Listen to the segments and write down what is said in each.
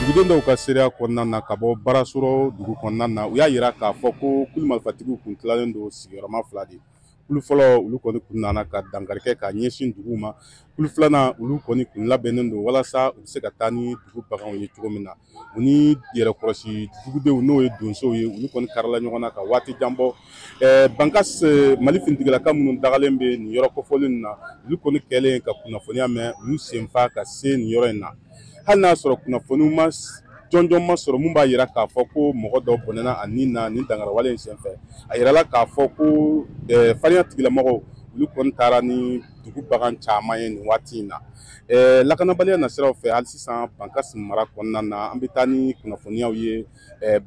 Duguden dɔw ka seereya kɔnɔna na ka bɔ Barasɔrɔ dugu kɔnɔna na, u y'a yira k'a fɔ ko kulu marifatigiw kun tilalen don sigiyɔrɔma fila de. Kulu fɔlɔ, olu kɔni kun nana ka dankari kɛ ka ɲɛsin dugu ma. Kulu filanan, olu kɔni kun labɛnnen don walasa u bɛ se ka taa ni dugu baganw ye cogo min na. U ni yɛrɛkɔlɔsi dugudenw, n'o ye donsow ye, olu kɔni karila ɲɔgɔn na ka waati jan bɔ. Bankas Mali finitigilaka minnu dagalen bɛ nin yɔrɔ kofɔlen in na, olu kɔni kɛlen ka kunnafoniya mɛn, olu senfa ka se nin yɔrɔ in na. Hali n'a sɔrɔ kunnafoniw ma jɔnjɔn ma sɔrɔ mun b'a yira k'a fɔ ko mɔgɔ dɔ bɔnɛna a nin na nin dangarawale in senfɛ, a yirala k'a fɔ ko farinya tigilamɔgɔw, olu kɔni taara ni dugu bagan caman ye nin waati in na. Lakanabaliya nasiraw fɛ, hali sisan Bankas mara kɔnɔna na, an bɛ taa ni kunnafoniyaw ye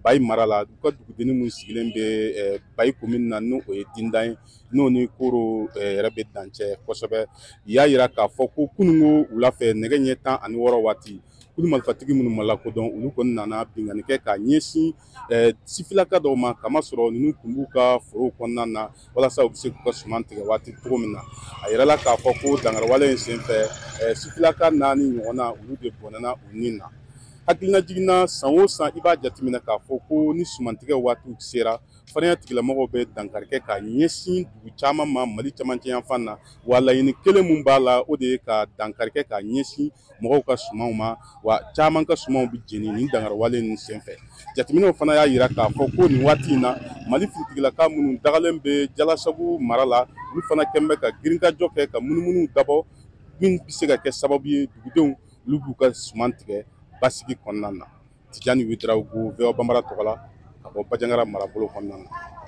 Bayi mara la. U ka dugudenni min sigilen bɛ Bayi commune na, n'o ye Dindan ye, n'o ni Koro yɛrɛ bɛ dancɛ kosɛbɛ, u y'a yira k'a fɔ ko kununko wula fɛ, nɛgɛ ɲɛ 16 waati, kulu marifatigi minnu ma lakodɔn, olu kɔni nana binkanni kɛ k'a ɲɛsin sifilaka dɔw ma, kamasɔrɔ ninnu tun b'u ka forow kɔnɔna na walasa u bɛ se k'u ka suman tigɛ waati cogo min na. A yirala k'a fɔ ko dangarawale in senfɛ, sifilaka 4 ɲɔgɔnna, olu de bɔnɛna u nin na. Hakilina jiginna, san o san, i b'a jateminɛ k'a fɔ ko ni sumantigɛ waatiw sera, farinya tigilamɔgɔw bɛ dankari kɛ k'a ɲɛsin dugu caman ma Mali camancɛ yanfan na. Wa laɲini kelen mun b'a la, o de ye ka dankari kɛ k'a ɲɛsin mɔgɔw ka sumanw ma, wa caman ka sumanw bɛ jeni nin dangarawale ninnu senfɛ. Jateminɛw fana y'a yira k'a fɔ ko nin waati in na, Mali finitigilaka minnu dagalen bɛ Jalasagu mara la, olu fana kɛn bɛ ka girinkajɔ kɛ ka munumunu dabɔ min bɛ se ka kɛ sababu ye dugudenw olu b'u ka suman tigɛ basigi kɔnɔna na. Tijani Ouédraogo, VOA Bambara tɔgɔ la, ka bɔ Bajangara marabolo kɔnɔna na.